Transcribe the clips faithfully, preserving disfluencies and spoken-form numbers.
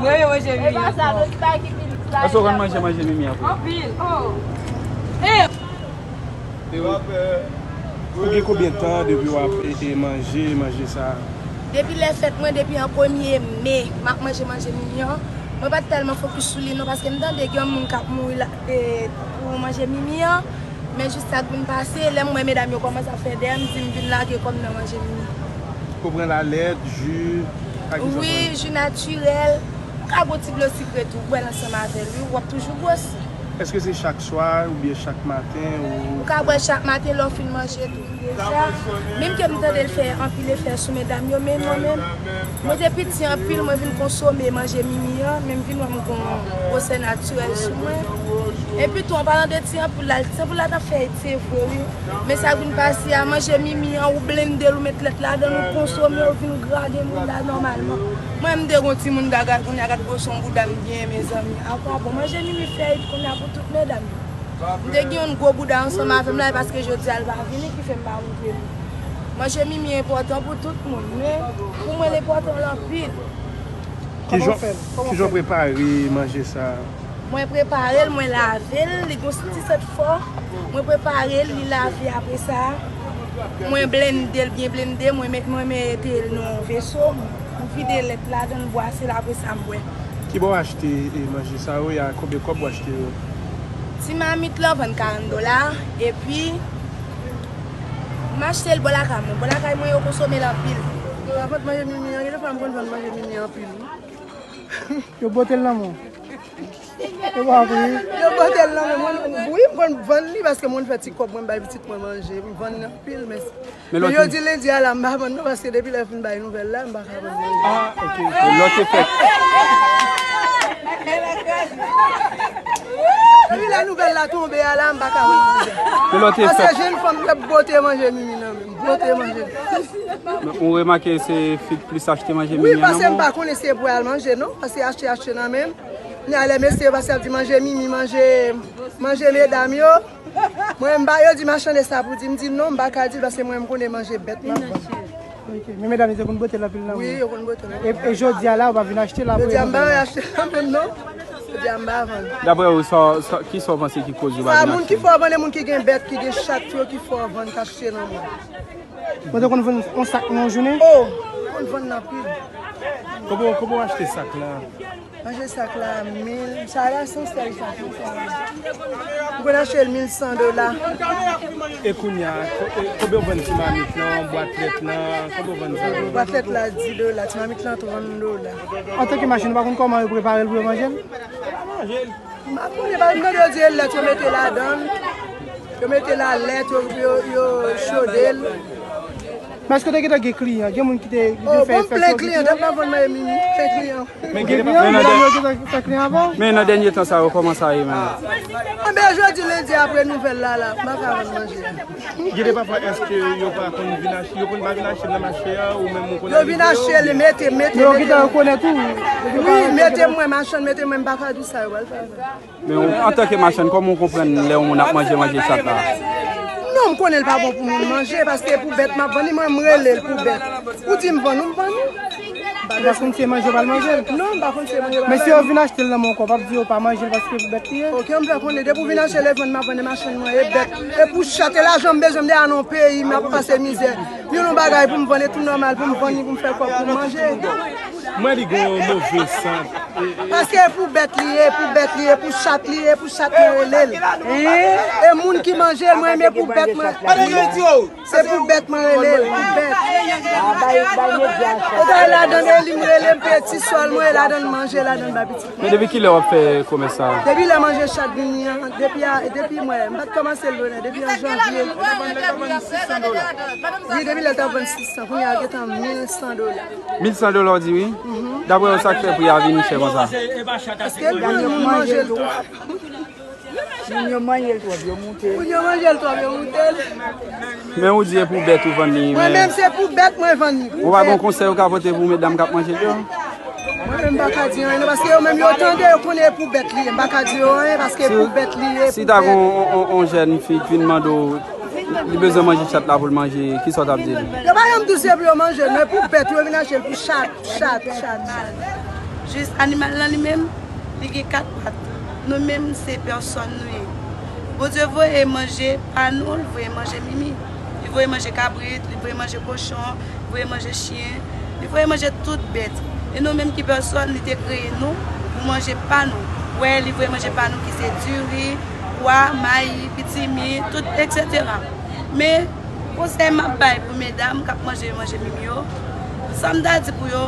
Yo, yo manje mimi an twò. Èske w konn manje, manje mimi an twò? Anpil. Oh. Ou gen konbyen tan depi w ap e, e manje, manje sa a? Depi lè fèt mwen, depi an premye me, m ap manje, manje mimi an. Mwen pa t tèlman fokis sou li non, paske m tande gen yon moun k ap mouri la, e, pou manje mimi an. Men jis sa k vin pase, lè m wè medam yo kòmanse ap fè dèyè m, m di m vin lage kò m nan manje mimi. Ou pran lalèt, ji, pa ki sa w pran? Wi, ji natirèl. Ou ka bwè yon ti dlo sikre tou, bwè l ansanm avè l, wi, w ap toujou gwosi. Èske se chak swa oubyen chak maten ou? Ou ka bwè chak maten lè w fin manje tou. Deja, menm ke m tande l fè anpil efè sou medam yo, men mwen menm, mwen te piti anpil, mwen vin konsome manje mimi an, men m vin wè m gon gwosè natirèl sou mwen. Epi tou, an palan de ti anpoul la, ti anpoul la t ap fè efè vre, wi. Men sa k vin pase a, manje mimi an, ou blende l, ou met lèt ladan l, ou konsome, ou vin grade moun la nòmalman. Mwen, m te gon timoun gaga, kounye a gad gwosè yon bouda m genyen, mezanmi. Apa bon, manje mimi fè it kounye a pou tout medam yo. M te gen yon gwo bouda ansanm avè m la, e paske jodi a l pa vini ki fè m pa montre nou. Manje mimi enpòtan pou tout moun, men pou mwen l enpòtan l anpil. Ki jan, ki jan w prepare manje sa a? Mwen prepare l, mwen lave l, li gon ti sant fò. Mwen prepare l, li lave apre sa. Mwen blende l byen blende, mwen met, mwen mete l nan yon veso. M vide lèt ladan l, m bwase l, apre sa m bwè. Kibò w achte, e, manje sa yo, e a konbyen kòb w achte yo? Ti mamit lan vann karant dola, epi m achte l bò lakay mwen. Bò lakay mwen yo konsome l anpil. Yo pa vann manje mimi an, gen de fwa m konn vann manje mimi an anpil, wi. Yo bote l nan men w. Yo pa ap ri. Yo bote l nan men mwen. Wi, m konn vann li paske m konn fè ti kòb mwen, m bay pitit mwen manje. M vann li anpil, men Men lòt yo di lendi a la, m pa vann non, paske depi lè yo fin bay nouvèl la, m pa ka vann non. Ah, ok, ok. Lòt efèk. Depi lè nouvèl la tonbe a la, m pa ka vann manje. Men lòt efèk. Paske jèn fanm yo ap bote manje mimi nan men m. Bote manje. Men ou remake se fi k plis achte manje mimi an nan men w? Wi, paske m pa konnen se pou al manje non, paske achte, achte nan men m. Ni a lè mesye yo pase ap di manje mimi, manje, manje medam yo. Mwen, m pa, yo di machann de sa pou di, m di non, m pa ka di l paske mwen, m konnen manje bèt m ap vann. Ok, men medam yo te konn bote l anpil nan men w? Wi, yo konn bote l anpil. E, e jodi a la, ou pa vin achte l apre? Jodi a, m pa vin achte l nan men m non. Jodi a, m pa vann. Daprè ou, sa, sa, ki sa w panse ki koz ou pa vin achte l? Sa moun ki fè w vann, e moun ki gen bèt, ki gen chat yo ki fè w vann, k achte nan men w. Mwen te konn vann yon sak nan yon jounen? Oh, m konn vann anpil. Kòman, kòman w achte sak la? Manje sak la mil, sa la san sèl sak, san sèl. M konn achte l mil san dola. E kounye a, ko-, e, konbyen w vann ti mamit lan, bwat lèt lan, konbyen w vann sa yo? Bwat lèt la dis dola, ti mamit lan trant dola. Antanke machann, ou pa konn kòman yo prepare l pou yo manje l? Manje l. M pa konnen, pa m tande yo di e lèt yo mete ladan l. Yo mete lalèt, yo, yo, yo chode l. Men èske w te gentan gen kliyan? Gen moun ki te, ki te fè, fè sou kliyan? Oh, bon, plen kliyan, depi m ap vann manje mimi, plen kliyan. Men gen kliyan, medam yo gentan fè kliyan avè w? Men nan dènye tan sa yo, kòman sa ye menm? Anben, jodi lendi apre nouvèl la, la, m pa ka vann manje. Gen de pafwa, èske yo pa konn vin achte, yo konn pa vin achte nan mache a, ou menm ou konn... Yo vin achte, li mete, mete, mete. Yo gentan rekonèt ou? Wi, mete mwen, machann, mete mwen, m pa ka di sa, yo pral fè avè m. Men ou, antanke machann, kòman ou konprann lè yon moun ap manje manje chat la? Non, m konnen l pa bon pou moun manje, paske pou bèt m ap vann li, mwen, m rele l pou bèt. Ou di m vann ou, m vann ou. Ou pa konn si se manje ou pral manje l? Non, m pa konn si se manje ou pral manje. Men si yo vin achte l nan men w ankò, w p ap di yo pa manje l paske pou bèt li ye? Oke, m fè konnen, depi w vin achte l, e vann m ap vann, e machann mwen, e bèt, e pou chat, e lajan m bezwen, m deja nan yon peyi, m ap pase mizè. Youn yon bagay pou m vann, e tou nòmal pou m vann li, pou m fè kòb, pou m manje. Mwen li gen yon move sant. Paske e pou bèt li ye, e pou bèt li ye, e pou chat li ye, e pou chat mwen rele l. E moun ki manje l, mwen, men pou bèt mwen. Se pou bèt mwen rele l, pou bèt. Ou ta ladan e li m rele m peye ti sòl mwen, e ladan manje, ladan ba pitit mwen. Men depi kilè w ap fè komès sa a? Depi lè manje chat vini an, depi a, depi mwen, m pa t kòmanse l bonè, depi an janvye. Wi, depi lè l t ap vann sis san, kounye a gentan mil san dola. Mil san dola w di wi? Daprè ou, sa k fè pri a vin chè konsa? Paske moun yo manje l twòp. Moun yo manje l twòp, yo moute l. Moun yo manje l twòp, yo moute l. Men ou di e pou bèt ou vann li, men... Mwen menm se pou bèt mwen vann li. Ou pa gen yon konsèy ou ka pote pou medam k ap manje l yo? Mwen menm m pa ka di anyen non, paske yo menm yo tande, yo konnen e pou bèt li ye. M pa ka di yo anyen paske e pou bèt li ye. Si ta gen yon, yon, yon jèn fi k vin mande w, li bezwen manje chat la pou l manje, kisa w t ap di l? Yo pa janm di w se pou yo manje l, men pou bèt, yo vin achte l pou chat, chat, chat, chat. Jis animal lan li menm, li gen kat pat. Nou menm se pèsòn nou ye. Bondye voye manje pa nou, li voye manje mimi. Li voye manje kabrit, li voye manje kochon, li voye manje chen, li voye manje tout bèt. E nou menm ki pèsòn, li te kreye nou pou manje pa nou. Wè, li voye manje pa nou ki se diri, pwa, mayi, pitimi, tout, etsetera. Men, konsèy m ap bay pou medam k ap manje manje mimi yo, sa m ta di pou yo,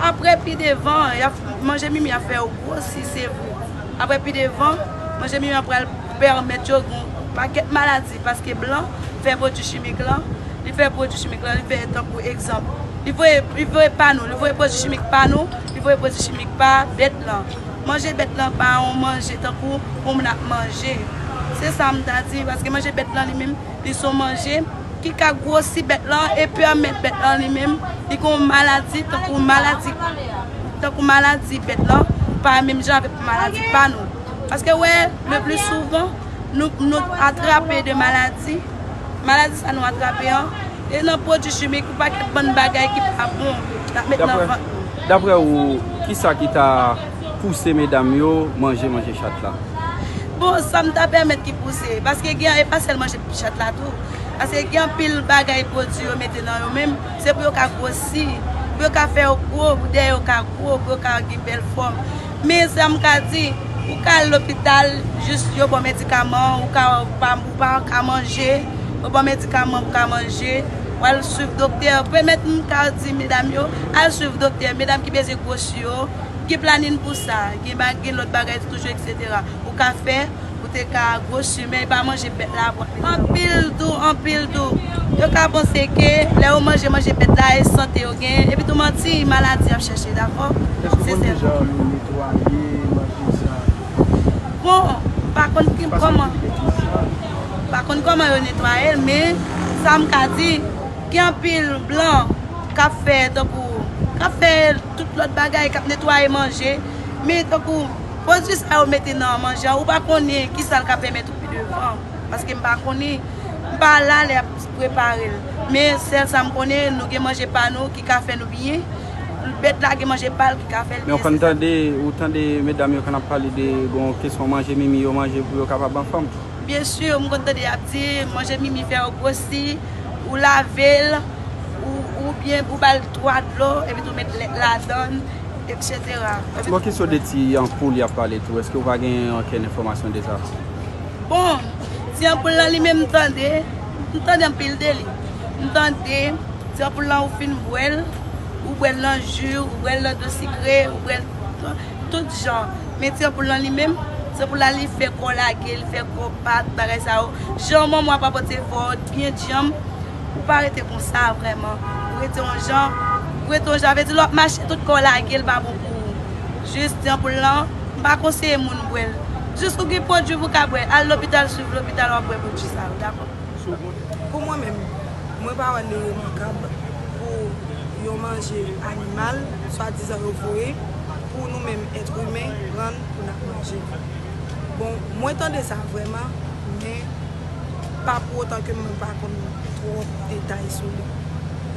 apre pi devan, y ap, manje mimi ap fè yo gwosi, se vre. Apre pi devan, manje mimi an pral pèmèt yo gen yon pakèt maladi, paske blan fè pwodui chimik lan, li fè pwodui chimik lan, li fè tankou egzanp. Li voye, li voye pa nou, li voye pwodui chimik pa nou, li voye pwodui chimik pa bèt lan. Manje bèt lan pa yon manje tankou pou moun ap manje. Se sa m ta di, paske manje bèt lan li menm, li se yon manje ki ka gwosi bèt lan e pèmèt bèt lan li menm, li gen yon maladi, tankou maladi, tankou maladi bèt lan, pa menm jan avèk maladi pa nou. Paske wè, le pli souvan, nou, nou atrape de maladi, maladi sa nou atrape an, e nan pwodui chimik, yon pakèt bann bagay ki pa bon, n ap met nan vant nou. Daprè ou, kisa ki ta pouse medam yo manje manje chat la? Bon, sa m ta pèmèt ki pouse, paske gen, e pa sèl manje chat la tou. Paske gen anpil bagay pwodui yo mete nan yo menm, se pou yo ka gwosi, pou yo ka fè yo gwo, pou dèyè yo ka gwo, pou yo ka gen bèl fòm. Men sa m ka di, ou ka al lopital, jis yo ba w medikaman, ou ka, ou pa, ou pa ka manje, yo ba w medikaman pou w ka manje, w al swiv doktè. Pèmèt m ka di medam yo, al swiv doktè, medam ki bezwen gwosi yo, gen planin pou sa, gen ba-, gen lòt bagay toujou, etsetera. Ou ka fè, ou te ka gwosi, men pa manje bèt la pou anpil tou, anpil tou. Yo ka panse ke lè yo manje, manje bèt la, e sante yo gen. Epi tou manti, maladi y ap chèche, dakò? Èske w konn kijan yo netwaye manje sa? Bon, m pa konn ki, kòman, m pa konn kòman yo netwaye l, men sa m ka di, gen anpil blan k ap fè tankou, k ap fè tout lòt bagay, k ap netwaye manje, men tankou pwodui sa yo mete nan manje an, ou pa konnen kisa l ka pèmèt ou pi devan, paske m pa konnen, m pa la lè y ap prepare l. Men sèl sa m konnen, nou gen manje pa nou ki ka fè nou byen, bèt la gen manje pa l ki ka fè l byen. Men ou konn tande, ou tande medam yo konn ap pale de, bon, kesyon manje mimi yo manje pou yo kapab anfòm? Byen si, m konn tande y ap di, manje mimi fè yo gwosi, ou lave l, ou, oubyen ou ba l twa dlo, epi tou met lèt ladan l, etsetera. Bon, kesyon de ti anpoul y ap pale tou, èske ou pa gen okenn enfòmasyon de sa? Bon, ti anpoul lan li menm m tande, m tande anpil de li. M tande, ti anpoul lan ou fin bwè l, ou bwè l nan ji, ou bwè l nan dlo sikre, ou bwè l tout jan. Men ti anpoul lan li menm, ti anpoul la li fè kò lage, li fè kò bat, bagay sa yo. Jan manman w ap apòte fò, byen djanm, ou pa rete konsa vrèman. Ou rete yon jan, ou rete yon jan, vle di lè w ap mache tout kò w lage, l pa bon pou ou. Jis ti anpoul lan, m pa konseye moun bwè l. Jis ou gen pwodui pou w ka bwè, al lopital, swiv lopital, w ap bwè pwodui sa yo, dakò? Pou mwen menm, mwen pa wè li remakab pou yon manje animal, swadizan yo voye, pou nou menm èt imen, pran pou n ap manje. Bon, mwen tande sa vrèman, men pa pou otan ke mwen pa konn twòp detay sou li.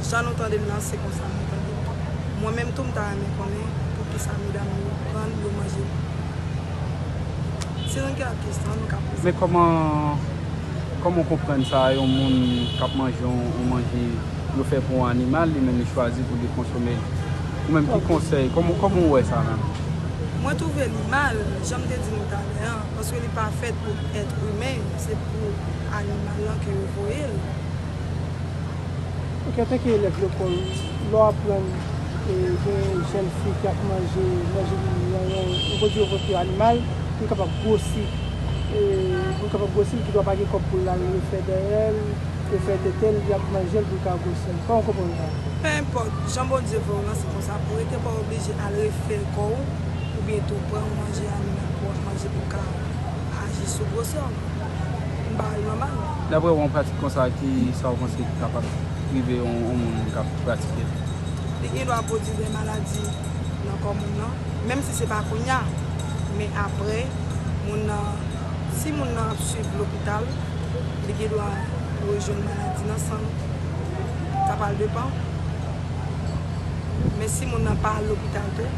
Jan nou tande l lan, se konsa mwen tande l. Mwen menm tou, m ta renmen konnen poukisa medam yo pran l, yo manje l. Se yon lòt kesyon nou ka poze. Men kòman, kòman w konprann sa, yon moun k ap manje yon, yon manje yo fè pou yon animal, li menm li chwazi pou li konsome l? Ou menm ki konsèy, kòman, kòman w wè sa menm? Mwen twouve li mal, jan m te di nou talè an, paske li pa fèt pou èt imen, se pou animal lan ke yo voye l. Ok, antanke elèv lekòl, lè w aprann, e, gen jèn fi ki ap manje, manje mimi an, yon, yon pwodui yo voye pou animal, pou l kapab gwosi, e, pou l kapab gwosi, li gendwa pa gen kòb pou l al refè dèyè l, refè tete l, li ap manje l pou l ka gwosi. Kòman w konprann sa? Pe enpòt, jan Bondye fè w lan, se konsa pou w rete, pa oblije al refè kò w, oubyen tou pran yon manje animal pou w ap manje pou w ka aji sou gwosè w. M pa wè l nòmal. Daprè w, yon pratik konsa, ki sa w panse ki kapab rive yon, yon moun k ap pratike l? Li gen dwa pwodui de maladi nan kò moun nan, menm si se pa kounye a, men apre, moun nan, si moun nan ap swiv lopital, li gen dwa rejwenn maladi nan san l. Sa pral depann. Men si moun nan pa al lopital tou,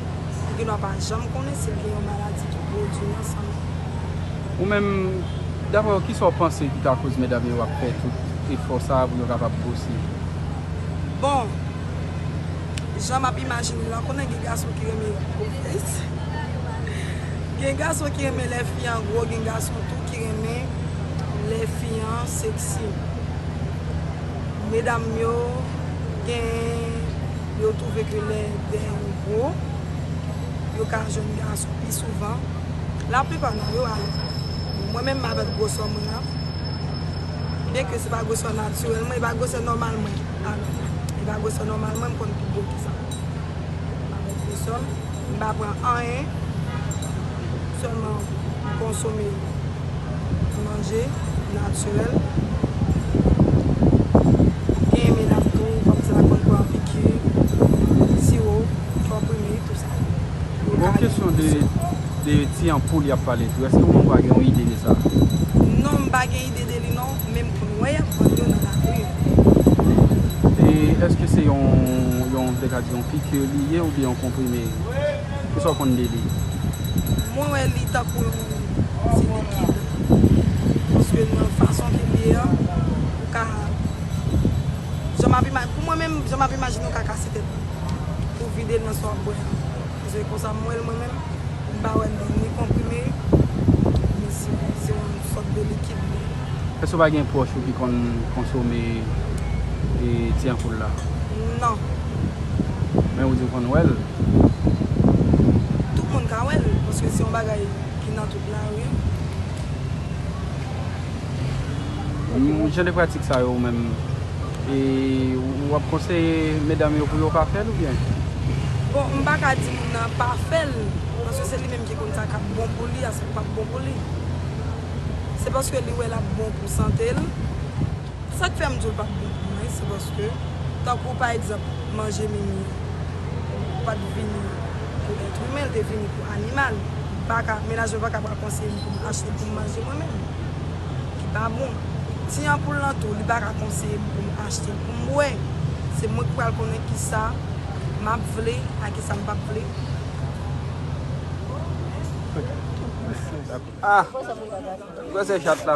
Gen dwa pa janm konnen si l gen yon maladi ki pwodui nan san l. Ou menm, daprè w, kisa w panse ki ka koz medam yo ap fè tout efò sa a pou yo kapab gwosi? Bon, jan m ap imajine la, w konnen gen gason ki renmen gwo fes. Gen gason ki renmen lè fi an gwo, gen gason tou ki renmen lè fi an seksi. Medam yo gen, yo twouve ke lè dèyè yo gwo, yo ka jwenn gason pi souvan. Laplipa nan yo, alò. Mwen menm, m avèk gwosè mwen an, byenke se pa gwosè natirèl mwen, e pa gwosè nòmal mwen. Alò, e pa gwosè nòmal mwen, m konn pi gwo ki sa. M avèk gwosè m, m pa pran anyen, sèlman m konsome manje natirèl. Gen medam tou, kòmsi la konn pran piki, siwo, konprime, tou sa. Yo Bon, ka gen kesyon de, opsyon. De ti anpoul y ap pale tou, èske ou menm pa gen yon ide de sa? Non, m pa gen ide de li non, men m konn wè y ap vann yo nan lari. E èske se yon, yon, te ka di yon piki li ye oubyen yon konprime? Kisa w konn de li? Mwen wè li tankou yon ti likid. Paske nan fason ke li ye an, ou ka, jan m ap ima-, pou mwen menm, jan m ap imajine, ou ka kase tèt ou pou vide l nan sa w ap bwè an. Paske konsa m wè l mwen menm, m pa wè l ni konprime, ni siwo, se yon sòt de likid li ye. Èske w pa gen pwòch ou ki konn konsome e, ti anpoul la? Non. Men ou di w konn wè l? Tout moun ka wè l, paske se yon bagay ki nan tout lari. M, jan de pratik sa yo ou menm, e, ou ap konseye medam yo pou yo pa fè l oubyen? Bon, m pa ka di moun nan pa fè l, paske se li menm ki konn sa k ap bon pou li, a sa k p ap bon pou li. Se paske li wè l ap bon pou sante l. Sa k fè m di w l p ap bon pou mwen, se paske, tankou pa egzanp, manje mimi an pa t vini pou èt imen, l te vini pou animal. M pa ka, mennaj mwen pa ka pral konseye m pou m achte l pou m manje mwen menm. Ki pa bon. Ti anpoul lan tou, li pa ka konseye m pou m achte l pou m bwè. Se mwen ki pral konnen kisa m ap vle ak kisa m p ap vle. Ah! Gwosè chat la.